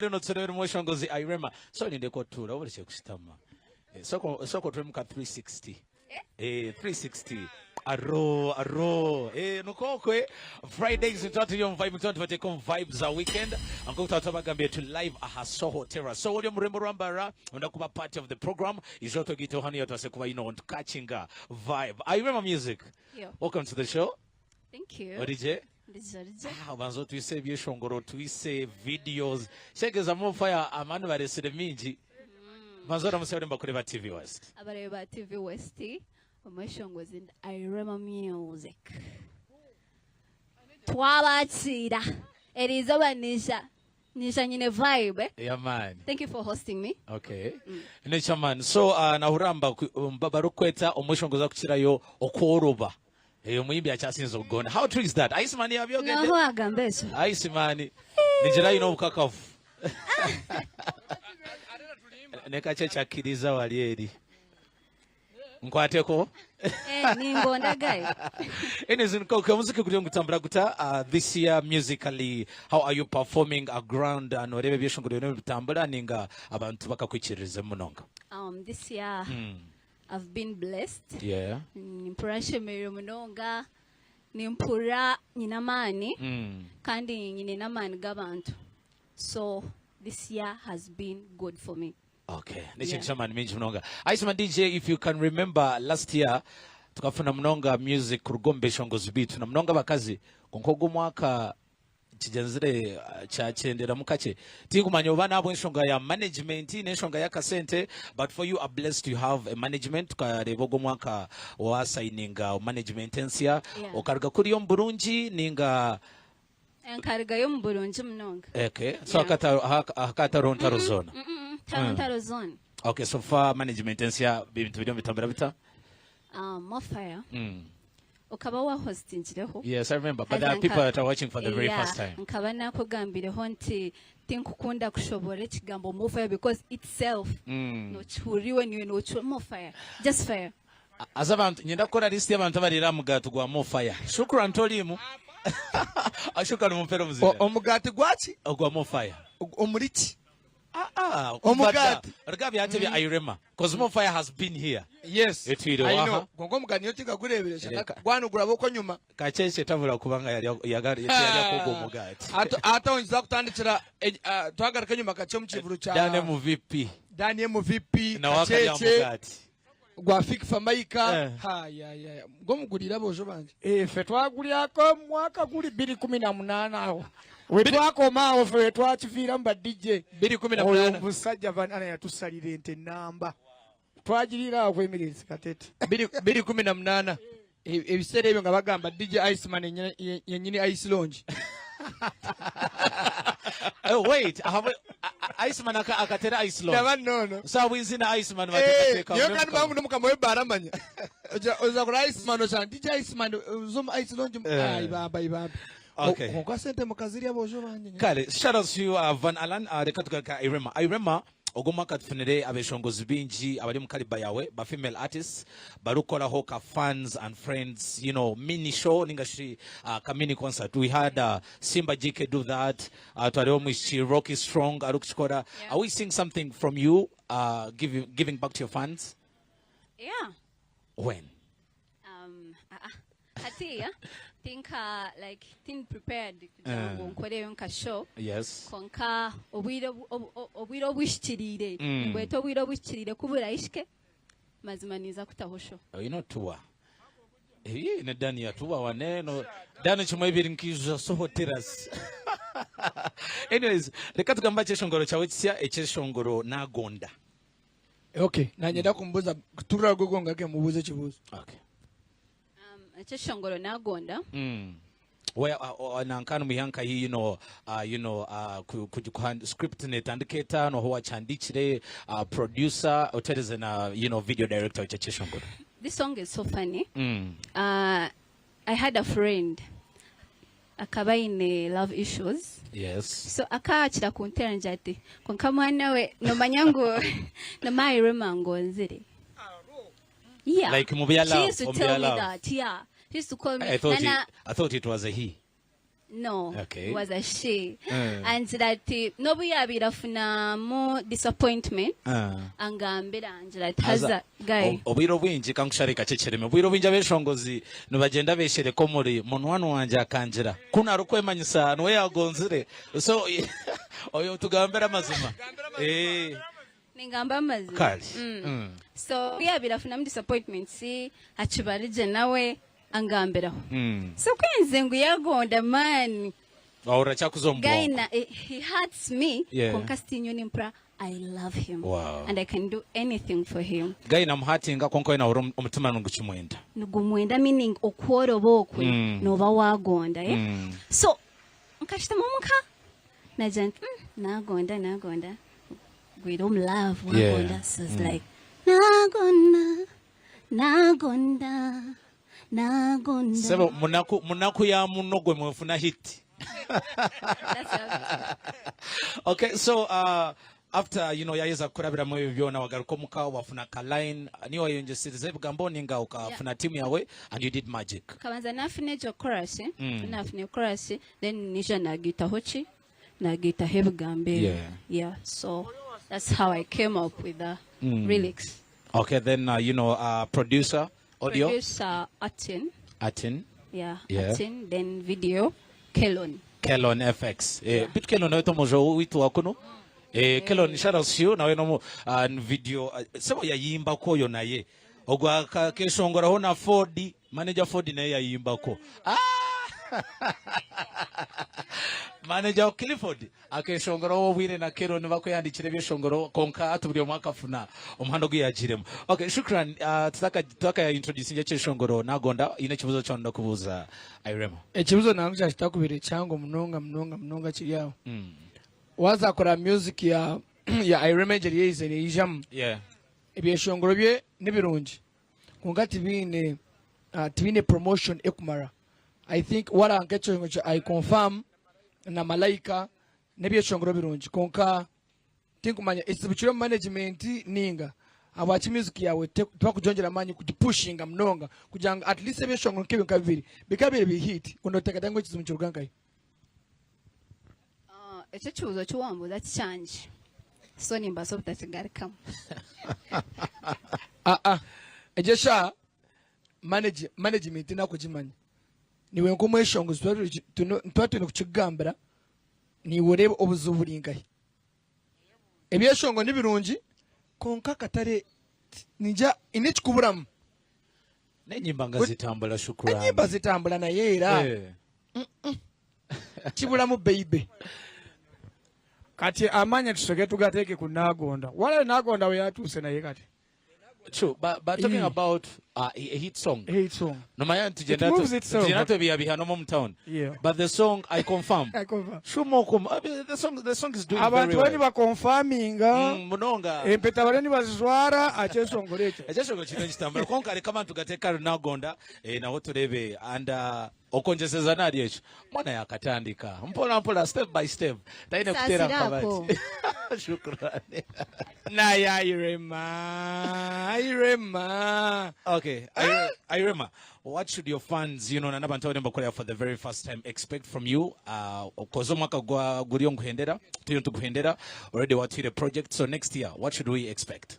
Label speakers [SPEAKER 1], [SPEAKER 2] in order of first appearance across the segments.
[SPEAKER 1] Rino tsorero mweshongozi Irema. So lindeko otuura oburekye kushutama. Eh, soko soko otwemu ka 360. Eh, 360. Aro aro. Eh, nukokwe Fridays nituba turi omu vibe nituba tubateeka omu vibe za weekend. Nk'oku twaba twabagambire turi live aha Soho Terrace. So ori omu rurembo rwa Mbarara onda kuba part of the program. Ija otwegaiteho hanu yatubase kuba you know tukakinga vibe. Irema music.
[SPEAKER 2] Yo.
[SPEAKER 1] Welcome to the show.
[SPEAKER 2] Thank you.
[SPEAKER 1] Ori gye?
[SPEAKER 2] Ndije orije.
[SPEAKER 1] Ah, obanza otwise ebyeshongoro otwise videos shegezamu fire amaani baresire mingi banza oramuse bari nibakureba tv west
[SPEAKER 2] Abareebi ba TV West omweshongozi ndi Irema Music. Twabakiira. Eriizooba niija niija nyine vibe. eh?
[SPEAKER 1] ey'amaani
[SPEAKER 2] Thank you for hosting me.
[SPEAKER 1] okay neky'amaani so uh, nahurira barikukweta omweshongozi akukirayo okworoba Eyo omuyimbi akyasinze okugonda. How true is that? Iceman yabyogedde.
[SPEAKER 2] Noho agamba ekyo.
[SPEAKER 1] Iceman nigira ayine obukakafu. Ne kakye kyakkiriza wali eri. Nkwateko.
[SPEAKER 2] Eh, ningonda guy.
[SPEAKER 1] Anyways, nkoke omuziki guri ngutambura guta uh, this year musically how are you performing a ground uh, noreba ebyeshongoro byona bitambura ninga abantu bakakwikiririza munonga.
[SPEAKER 2] Um, this year mm. I've been blessed.
[SPEAKER 1] Yeah.
[SPEAKER 2] Nimpurira nshemereire munonga, nimpurira nyine amaani mm. kandi nyine n'amaani g'abantu. So this year has been good for me.
[SPEAKER 1] Okay. N'ekintu yeah. ky'amaani mingi munonga. Aisima DJ if you can remember last year tukafuna munonga music kuruga omu beshongozi bitu na munonga abakazi kwonka ogu omwaka kigyenzire kyakyenderamu kakye tinkumanya oba nahabw'enshonga ya management n'enshonga y'akasente but for you are blessed to have a management tukareeba ogwo omwaka wasayininga management ensya
[SPEAKER 2] Yeah.
[SPEAKER 1] okaruga kuriya omu burungi ninga
[SPEAKER 2] Nkarugayo omu burungi munonga.
[SPEAKER 1] okay so
[SPEAKER 2] Yeah.
[SPEAKER 1] hakataro- haka- hakatariho ntaro zoona
[SPEAKER 2] Mm-mm, tariho ntaro zoona.
[SPEAKER 1] okay so far management ensya ebintu biri omu bitambura bita
[SPEAKER 2] Um, Mofire,
[SPEAKER 1] Mm.
[SPEAKER 2] okaba wahostingireho.
[SPEAKER 1] Yes, I remember. But there are people that are watching for the very
[SPEAKER 2] Yeah,
[SPEAKER 1] first time.
[SPEAKER 2] nkaba nakugambireho nti tinkukunda kushobora ekigambo mofire because itself
[SPEAKER 1] Mm.
[SPEAKER 2] nokihurira iwe niwe nokiwa mofire just fire
[SPEAKER 1] Aza abantu nyenda kukora list y'abantu abarira aha mugaati gwa Mofire. Shukran toriimu. Shukran mumpere omuzira.
[SPEAKER 3] Omugaati gwaki?
[SPEAKER 1] Ogwa Mofire.
[SPEAKER 3] Omuri ki?
[SPEAKER 1] Ah, ah,
[SPEAKER 3] Omugaati.
[SPEAKER 1] Ruga byate bya Irema. Cause Mofire has been here.
[SPEAKER 3] Yes.
[SPEAKER 1] Etwire
[SPEAKER 3] I
[SPEAKER 1] waha.
[SPEAKER 3] know. Kwonka omugaati nyowe tinkagureebire shana
[SPEAKER 1] Reka.
[SPEAKER 3] gwanuguraba okwo nyuma.
[SPEAKER 1] Kacheche tabura kubanga yari yagari yari ogwo omugaati.
[SPEAKER 3] Ata ata onyiza kutandikira eh, ah, twagaruka enyuma kakye omu kivuru kya
[SPEAKER 1] Dan MVP.
[SPEAKER 3] Dan MVP
[SPEAKER 1] Nawe akarya
[SPEAKER 3] Kacheche
[SPEAKER 1] omugaati.
[SPEAKER 3] gwa Fik Fameica
[SPEAKER 1] Eh.
[SPEAKER 3] hayaya gomugurira aboojo bangye.
[SPEAKER 4] Ife twagulyako omu mwaka guri 2018 aho wetwakoma awo fe wetwakiviiramu ba DJ
[SPEAKER 3] 2018.
[SPEAKER 4] oyo omusajja banana yatusalira ente namba twagiriira awo ku Emirates Katete
[SPEAKER 3] 2018 E- ebiseera ebyo nga bagamba DJ Iceman yenyini Ice Lounge.
[SPEAKER 1] Oh, wait, ahabwe Iceman aka akatera Ice Lounge.
[SPEAKER 3] Ndaba nono.
[SPEAKER 1] So abwizina Iceman
[SPEAKER 3] Eh,
[SPEAKER 1] batekateka.
[SPEAKER 3] niyo kandi bangu n'omukama w'ebbaara amanya. Oja kuri Iceman oshanga DJ Iceman oza omu Ice Lounge
[SPEAKER 1] Eh.
[SPEAKER 3] ai bamba ai bamba.
[SPEAKER 1] Okay.
[SPEAKER 3] Kwonka sente mukazirya aboojo bangye.
[SPEAKER 1] Kale, shout out to you uh, Van Alan. Uh, reka tugaruka Irema. Irema Ogu omwaka tufunire abeshongozi bingi abari omu calibre yawe ba female artists barikukoraho ka fans and friends you know mini show ninga shi uh, ka mini concert we had uh, Simba GK do that uh, twareeba omwishiki Rocky Strong arikukikora
[SPEAKER 2] Yeah.
[SPEAKER 1] are we seeing something from you uh, giving, giving back to your fans
[SPEAKER 2] Yeah.
[SPEAKER 1] when
[SPEAKER 2] Um, ah, ah. Hatiya tinka like tin prepared kugira ngu
[SPEAKER 1] Eh.
[SPEAKER 2] nkoreyo nka show
[SPEAKER 1] yes
[SPEAKER 2] konka obwire obu- obu- obu- obwire obuhikiriire nibweta obwire obuhikiriire ku burahike mazima ninza kutaho show
[SPEAKER 1] Oine otuwa Eyi, ne Dani yatuwa waneno Dani kimwe ebiri nkijuza Soho Terrace anyways reka tugambe aha kyeshongoro kyawe ekisya ekyeshongoro nagonda
[SPEAKER 3] Okay, nanye ndakumubuza kuturura gogo ngake mubuze ekibuzo.
[SPEAKER 1] Okay.
[SPEAKER 2] Um, ekyeshongoro nagonda
[SPEAKER 1] Mm. Where uh, uh, nankana mwiha nkahi you know, uh, you know, uh, ku, ku, kuhand, script netandika eta noho wakyandikire uh, producer otereze na you know, video director wekyo kyeshongoro
[SPEAKER 2] this song is so funny
[SPEAKER 1] mm.
[SPEAKER 2] uh, I had a friend akaba aine love issues
[SPEAKER 1] Yes.
[SPEAKER 2] so akakira kuntera ngira ati konka mwana we nomanya ngu nomayirema ngonzire yeah
[SPEAKER 1] Like mu bya
[SPEAKER 2] she
[SPEAKER 1] love,
[SPEAKER 2] used to
[SPEAKER 1] omu
[SPEAKER 2] tell
[SPEAKER 1] bya
[SPEAKER 2] me
[SPEAKER 1] love.
[SPEAKER 2] that yeah she used to call me
[SPEAKER 1] I thought,
[SPEAKER 2] nana
[SPEAKER 1] it, I thought it was a he.
[SPEAKER 2] No,
[SPEAKER 1] Okay.
[SPEAKER 2] it was a she.
[SPEAKER 1] Eh.
[SPEAKER 2] Angira ati n'obu yaabaire afunamu disappointment,
[SPEAKER 1] Ah.
[SPEAKER 2] angambira angira ati
[SPEAKER 1] Haza,
[SPEAKER 2] haza guy.
[SPEAKER 1] obwire obwingi kankushare kakye kyereme obwire obwingi abeshongozi nibagyenda beshereka omuri munwani wangye akangira ku narikwemanyisa niwe yagonzire so oyo tugambire amazima Eh,
[SPEAKER 2] Ningamba amazima.
[SPEAKER 1] kare
[SPEAKER 2] Mm. So obu yaabaire afunamu disappointments, akibarigye nawe angambiraho.
[SPEAKER 1] Mm.
[SPEAKER 2] So kwenze ngu yagonda man.
[SPEAKER 1] Wahurira kyakuza omu
[SPEAKER 2] Guy
[SPEAKER 1] bwongo.
[SPEAKER 2] na, eh, he hurts me
[SPEAKER 1] Yeah.
[SPEAKER 2] konka still nyowe nimpurira I love him
[SPEAKER 1] Wow.
[SPEAKER 2] and I can do anything for him.
[SPEAKER 1] Guy namuhatinga kwonka we nahurira omutima nigukimwenda.
[SPEAKER 2] Nigumwenda meaning okworoba okwe
[SPEAKER 1] Mm.
[SPEAKER 2] noba wagonda eh?
[SPEAKER 1] Mm.
[SPEAKER 2] So nkashutama omuka nagira nti mm, nagonda nagonda gwire omu love
[SPEAKER 1] Yeah.
[SPEAKER 2] wagonda so it's like nagonda Nagonda, nagonda.
[SPEAKER 1] Sebo munaku munaku ya muno gwe mwefuna hit.
[SPEAKER 2] That's a-
[SPEAKER 1] Okay, so uh, after you know yayeza kukurabiramu ebyo byona wagaruka omuka wafuna ka line niwe wayongyeserize ebigambo ninga ukafuna team yawe and you did magic.
[SPEAKER 2] Kabanza nafuna egyo chorus, mm. nafuna chorus then nija nagitaho ki nagitaho ebigambo ebyo.
[SPEAKER 1] Yeah.
[SPEAKER 2] Yeah, so that's how I came up with the mm. lyrics.
[SPEAKER 1] Okay, then uh, you know uh, producer audio
[SPEAKER 2] Producer Atin.
[SPEAKER 1] Atin.
[SPEAKER 2] Yeah,
[SPEAKER 1] Yeah.
[SPEAKER 2] Atin then video Kelon.
[SPEAKER 1] Kelon FX. Eh, yeah. Bitu Kelon nawe tomojo witu wakuno. Eh, Kelon shout out to you nawe nomu uh, video uh, sebo yayimbako yo naye. Ogwa keshongoraho na Ford, manager Ford naye yayimbako. Ah! Manager wa Clifford akeshongoro obwire na Kelon bakuyandikira ebyeshongoro konka ati buri omwe akafuna omuhanda ogu yagiremu. Okay, shukran. Uh, tutaka tutaka introduce ekyeshongoro nagonda ine ekibuzo kyonda kubuuza Irema.
[SPEAKER 3] Ekibuzo nangu kyakitakubire kihango munonga munonga munonga kiri aho. Mm. Waza kora music ya ya Irema engeri yeize neijamu.
[SPEAKER 1] Yeah.
[SPEAKER 3] Ebyeshongoro bye nibirungi. Kwonka tibiine uh, tibiine promotion ekumara. I think waraba nk'ekyeshongoro kya I confirm na Malaika n'ebyeshongoro birungi kwonka tinkumanya ekizibu kiri omu management ninga habwaki music yawe tibakugyongyera amaani kugipushinga munonga kugira ngu at least ebyeshongoro nk'ebyo nka bibiri bikaba biri hit noteekateeka ngu ekizibu nikiruga nkahi?
[SPEAKER 2] Ah, ekyo ekibuuzo eki wambuuza ti kyangye so nimbaasa obutakigarukamu.
[SPEAKER 3] Ah ah egyo eshaaha management nakugimanya Niiwe nk'omweshongozi nituba twine kukikugambira, naiwe oreebe obuzibu buri nkahi. Ebyeshongo ni birungi kwonka akatare ningira haine ekikuburamu.
[SPEAKER 1] N'enyimba nga zitambula Shukrani.
[SPEAKER 3] Enyimba zitambula naye era
[SPEAKER 1] Eh.
[SPEAKER 3] kiburamu beibe.
[SPEAKER 4] Kati amanya tusoke tugateeke ku Nagonda. Wala Nagonda we yatuuse naye kati.
[SPEAKER 1] True, but, but talking mm. about uh, a hit song.
[SPEAKER 4] A hit song.
[SPEAKER 1] No, my tugenda tugenda tubiha no mu town.
[SPEAKER 4] Yeah.
[SPEAKER 1] But the song I confirm.
[SPEAKER 4] I confirm.
[SPEAKER 1] Shumokum. I mean, the song the song is doing
[SPEAKER 4] Abantu
[SPEAKER 1] very well.
[SPEAKER 4] bari bakonfaminga.
[SPEAKER 1] Mm, munonga.
[SPEAKER 4] Empeta bari nibazijwara akyeshongoro ekyo.
[SPEAKER 1] Ekyeshongoro kino kitambura. Konka reka abantu gateka runagonda eh naho turebe and uh, Okongyeseza n'ahari ekyo, mwana yaakatandika mpola mpola, step by step, taine kuteera
[SPEAKER 2] Saasira ako.
[SPEAKER 1] nkabati. Shukrani.
[SPEAKER 3] Naye Irema, Irema.
[SPEAKER 1] Okay, I, Irema, what should your fans, you know, na n'abantu abari nibakureba for the very first time expect from you? Uh, koza omwaka gwa guriyo niguhendera, turiyo nituguhendera, already watwire project, so next year, what should we expect?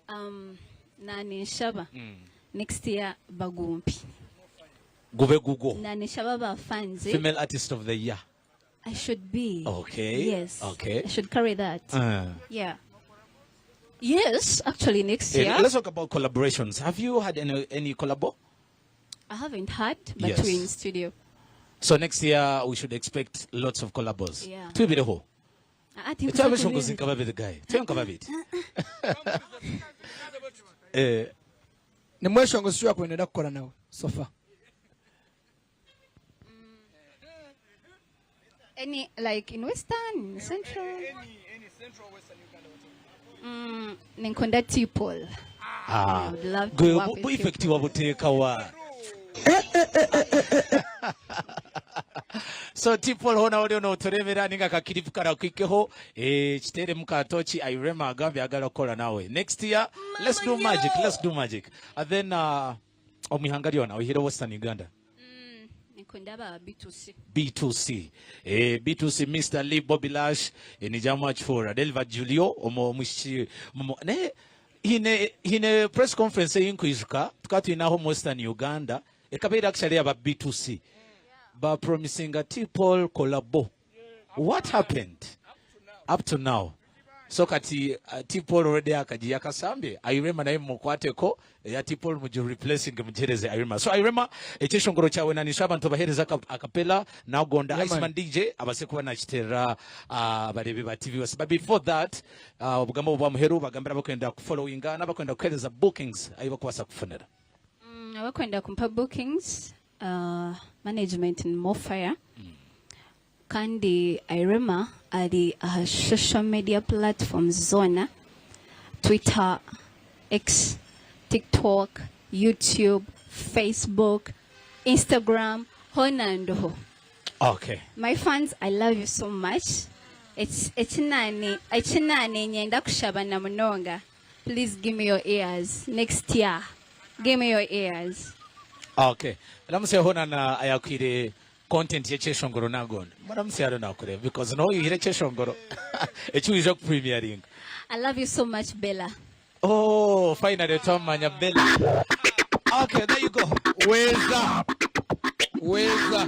[SPEAKER 2] Um, naninshaba mm. next year bagumpi
[SPEAKER 1] gube gugwo
[SPEAKER 2] naninshaba ba fans
[SPEAKER 1] female artist of the year
[SPEAKER 2] I should be
[SPEAKER 1] okay
[SPEAKER 2] yes
[SPEAKER 1] okay
[SPEAKER 2] I should carry that uh. yeah yes actually next year
[SPEAKER 1] let's talk about collaborations have you had any any collabo
[SPEAKER 2] I haven't had but
[SPEAKER 1] yes.
[SPEAKER 2] we're in studio
[SPEAKER 1] so next year we should expect lots of collabos
[SPEAKER 2] yeah.
[SPEAKER 1] tubireho
[SPEAKER 2] Ah, tinkuza
[SPEAKER 1] Ekyabeshongozi
[SPEAKER 2] kubizi.
[SPEAKER 1] nka babiri guy. Twe nka babiri. Eh,
[SPEAKER 3] Ni mweshongozi ki owakwenda kukora nawe so far?
[SPEAKER 2] Any like in Western, in Central? Ninkunda T-Paul.
[SPEAKER 1] ah,
[SPEAKER 2] I would love to
[SPEAKER 1] gwe
[SPEAKER 2] work with
[SPEAKER 1] bu
[SPEAKER 2] him.
[SPEAKER 1] effect wabuteeka wa? So T-Paul hona oriyo noturebera ninga akakiripu karakwikeho eh, kiteremu ka tochi Irema agambye agala kukora nawe next year let's do magic let's do magic and then uh, omu ihanga ryona oihireho Western Uganda
[SPEAKER 2] Mm, Ninkunda aba B2C.
[SPEAKER 1] B2C. Eh, B2C Mister Lee Bobby Lash eh, nijamu akifora Delva Julio omu omwishiki mumu naye hine hine press conference ei nkwijuka tukaba twine aho omu Western Uganda ekaba eri actually aba B2C ba promisinga T Paul collabo what happened up to now so kati uh, T Paul already akagiye akasambye Irema naye mumukwateko eya T Paul mugi replacing mugihereze Irema so Irema ekyeshongoro kyawe nanisha abantu bahereza akapela nagonda
[SPEAKER 3] Yeah, man.
[SPEAKER 1] Iceman DJ abase kuba nakiterera uh, abarebi ba TV wese but before that uh, obugambo bwa muheru bagambira abakwenda kufollowinga n'abakwenda kuhereza bookings ayi bakubasa kufunira
[SPEAKER 2] Abakwenda kumpa bookings uh, management ni Mofire Kandi Irema ari aha social media platforms zoona, Twitter, X, TikTok, YouTube, Facebook, Instagram, hoona ndiho.
[SPEAKER 1] Okay.
[SPEAKER 2] My fans, I love you so much. Eki naaniinyenda kushaba na munonga, please give me your ears next year. Give me your ears.
[SPEAKER 1] Okay. Ramsey hoona na ayakwire Content y'ekyeshongoro nagonda muramutsye hariyo nakureeba because noha oyihire ekyeshongoro eki waija ku premieringa.
[SPEAKER 2] I love you so much Bella.
[SPEAKER 1] Oh, finally twamumanya Bella. Okay, there you go.
[SPEAKER 3] Weza. Weza.